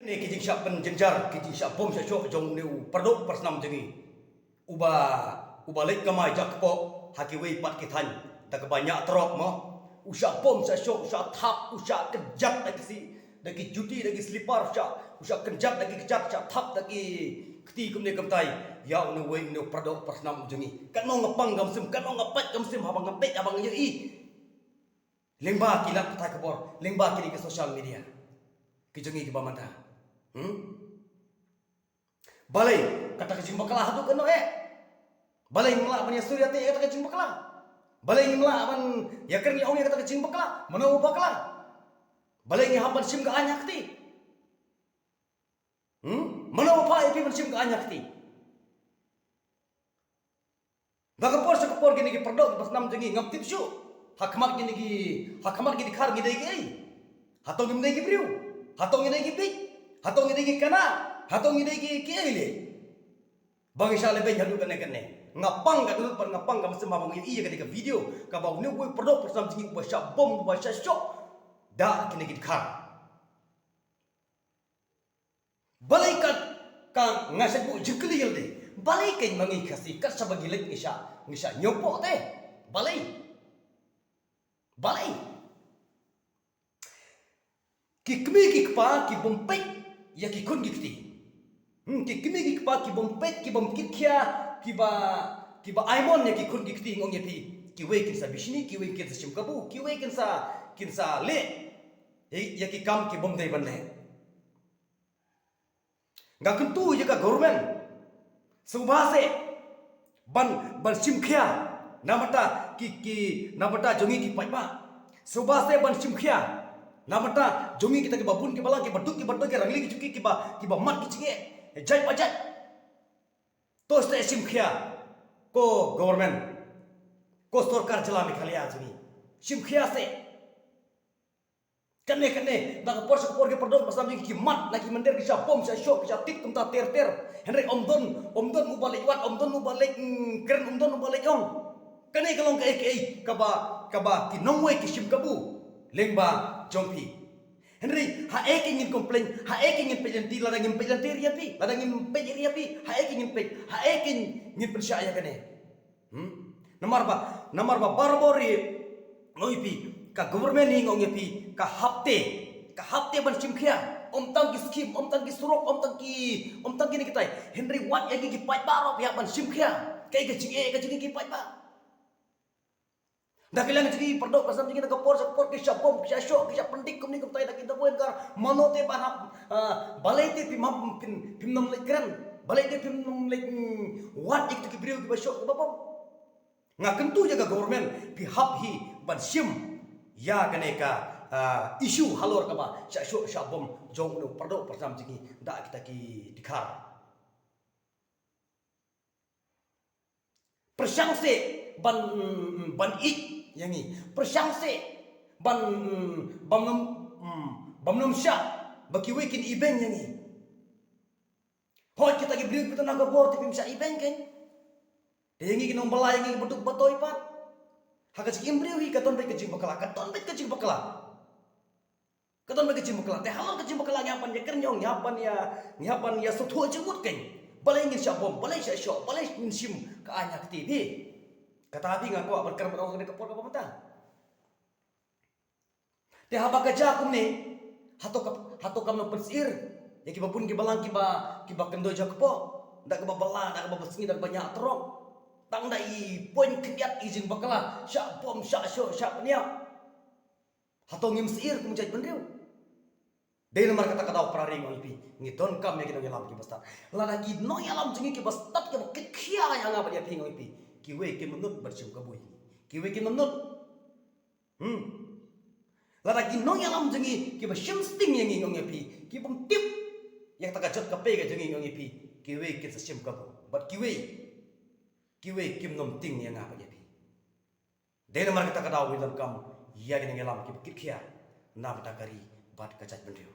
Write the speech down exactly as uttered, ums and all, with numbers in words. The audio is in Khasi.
Ne ki jingshah pynjynjar, ki jingshah bom shah shoh jong une u pyrduh pyrsnam jong ngi. Uba, uba leit kamai jakpoh ha kiwei pat ki thaiñ da kaba ñiah trok mo. U shah bom shah shoh, u shah thap, u shah kynjat da ki si, da ki juti, da ki slipar, u shah, u shah kynjat da ki kjat, shah thap da ki kti kumne kumtai ïa une uwei une u pyrduh pyrsnam jong ngi. Katno nga pang ka mynsiem, katno nga pait ka mynsiem haba nga peit, haba nga ïohi. Lyngba ki lad pathai khubor, lyngba kine ki social media ki jong ngi kiba mynta. Hmm? Balei kata ka jingbakla haduh katno eh? Balei ngim lah ban ïasur ïateh ïa kata ka jingbakla? Balei ngim lah ban ïakren ïa ong ïa kata ka jingbakla? Mano u bakla? Balei ngi hap ban shim ka aiñ ha kti? Hmm? Mano ba phah ïa phi ban shim ka aiñ ha kti? Ba ka por sha ka por kine ki pyrduh ki pyrsnam jong ngi ngam tip shuh. Ha khmat kine ki, ha khmat ki dkhar ngi dei kiei? Hato ngim dei ki briew? Hato ngi dei ki bieit? Hato ngi dei ki kana? Hato ngi dei ki kiei lei? Ba ngi shah lehbeiñ haduh kane kane. Nga pang ka dohnud bad nga pang ka mynsiem haba nga ïohi ïa kane ka video kaba une uwei u pyrduh pyrsnam jong ngi uba shah bom, uba shah shoh da kine ki dkhar. Balei ka, ka nga shait buh jingkylli ïa lade. Balei kein ma ngi Khasi kat shaba ngi leit ngi shah, ngi shah ñiewpoh te? Balei? Balei? Ki kmie ki kpa ki bym peit ïa ki khun ki kti. Hmm, ki kmie ki kpa ki bym peit, ki bym kit khia, kiba, kiba aimon ïa ki khun ki kti, nga ong ïa phi. Kiwei kin sa bishni, kiwei kin sa shim kabu, kiwei kin sa, kin sa leh ïa, ïa ki kam ki bym dei ban leh. Nga kyntu ïa ka government, sngewbha seh ban, ban shim khia na bynta ki, ki, na bynta jong ngi ki paidbah. Sngewbha seh ban shim khia na bynta jong ngi kita kiba bun kiba lang, kiba duk kiba duk, ki rangli ki juki, kiba, kiba mad ki jingeh jait ba jait. To seh shim khia, ko government, ko sorkar jylla Meghalaya jong ngi. Shim khia seh. Kane kane, na ka por sha ka por ki pyrduh pyrsnam jong ngi ki mad na ki mynder, ki shah bom shah shoh, ki shah tip kumta ter ter. Hynrei ym don, ym don uba leit wad, ym don uba leit, mm, kren, ym don uba leit ong. Kane ka long kaei kaei kaba, kaba ki nongwei ki shim kabu lyngba jong phi. Hynrei haei kein ngin complain, haei kein ngin peit lynti, lada ngin peit lynti ïa phi, lada ngin peit ïa phi, haei kein ngin peit, haei kein ngin pynshah ïa kane. Hmm? Namar ba, namar ba barabor ïa, nga ong ïa phi, ka government hi, nga ong ïa phi, ka hap te, ka hap te ban shim khia. Ym tang ki skim, ym tang ki surok, ym tang ki, ym tang kine kitai. Hynrei wat ïa ki, ki paidbah ruh phi hap ban shim khia. Kaei ka jingeh ka jong ki paidbah. Da ka liang jong ki pyrduh pyrsnam jong ngi na ka por sha ka por ki shah bom, ki shah shoh, ki shah pyndik kumne kumtai da ki dawai kar. Mano te ba hap, ah, balei te phim hap, phim, phim nym leit kren? Balei te phim nym leit, mm, wad ïa kito ki briew kiba shoh kiba bom? Nga kyntu ïa ka government, phi hap hi ban shim ïa kane ka, ah, issue halor kaba shah shoh shah bom jong u pyrduh pyrsnam jong ngi da kita ki dkhar. Pyrshang seh ban, ban ïeit ïa ngi. Pyrshang seh ban, ban nym, ban nym shah ba kiwei kin ibeiñ ïa ngi. Hooid kita ki briew kiba don ha ka bor te phim shah ibeiñ kein. Te ïa ngi ki nongbylla, ïa ngi kiba duk ba toi pat, ha ka jingim briew hi ka don beit ka jingbakla, ka don beit ka jingbakla. Ka don beit ka jingbakla, te halor ka jingbakla ngi hap ban ïakren ïa, ngi hap ban ïa, ngi hap ban ïa sngewthuh jingmut kein. Balei ngin shah bom, balei shah shoh, balei ngin shim ka aiñ ha kti phi. Kata phi nga kwah ban kren bad ong ha kane ka por kaba mynta. Te haba ka jia kumne, hato ka, hato kam nang pynsyier ïa kiba bun kiba lang kiba, kiba kyndoh jakpoh da kaba bylla, da kaba basngi, da kaba ñiah trok. Tang da i point khyndiat i jingbakla, shah bom, shah shoh, shah pynïap. Hato ngim syier kum jaitbynriew? Dei namar kata ka daw para ri, nga ong ïa phi, ngi donkam ïa ki nongïalam kiba stad. Lada ki nongïalam jong ngi kiba stad kiba kit khia ïa nga bad ïa phi, nga ong ïa phi, kiwei kim nud ban shim kabu ïa ngi. Kiwei kim nud. Hmm. Lada ki nongïalam jong ngi kiba shim sting ïa ngi, nga ong ïa phi, ki bym tip ïa kata ka jot ka pei ka jong ngi, nga ong ïa phi, kiwei kin sa shim kabu. Bad kiwei, kiwei kim nym tieng ïa nga bad ïa phi. Dei namar kata ka daw ngi donkam ïa ki nongïalam kiba kit khia na bynta ka ri bad ka jaitbynriew.